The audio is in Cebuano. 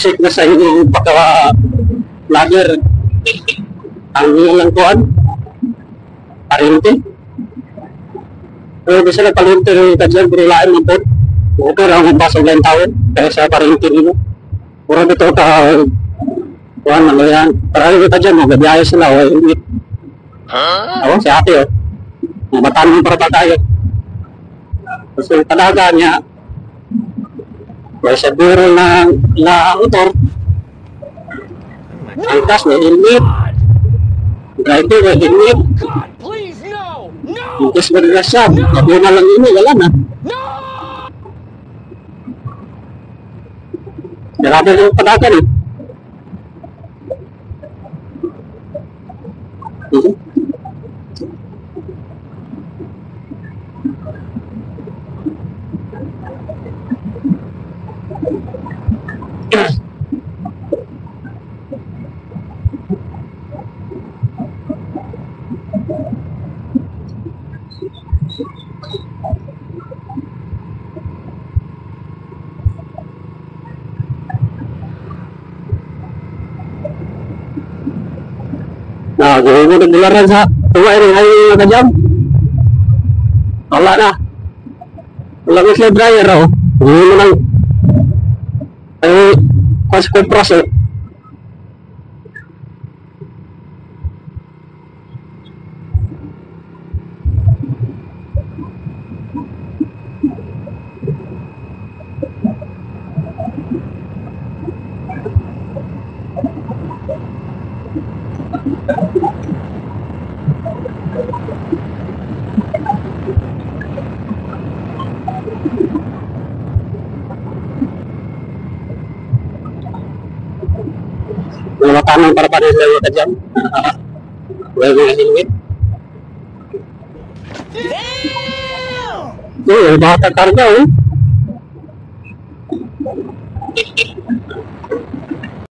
Siksik na sa inyong pagka vlogger. Ang ilang kuan parente. Pero bisa na parente rin ka dyan, pero lain man po. Okay lang ang pasok lang tao kaya sa parente nimo. Puro dito ka kuan ano yan. Para rin ka dyan, magabiyahe sila o helmet. Huh? Ako, si ate oh. Mabatanong para pa tayo. Kasi talaga niya, may siguro na na motor, angkas may helmet, driver may helmet, God, please, no! No! angkas ba nila siya, sabi na lang ini, wala na. No! Grabe yung padagan eh. Nah, gawin mo nagularan sa tuwa rin ay mga kajam. Wala na. Wala na sila dryer oh. Gawin mo lang. Ay, pas kompras eh. Wala tanong para pa rin sila mga kajam. Wala mga helmet. Damn! Oh, bata karga oh.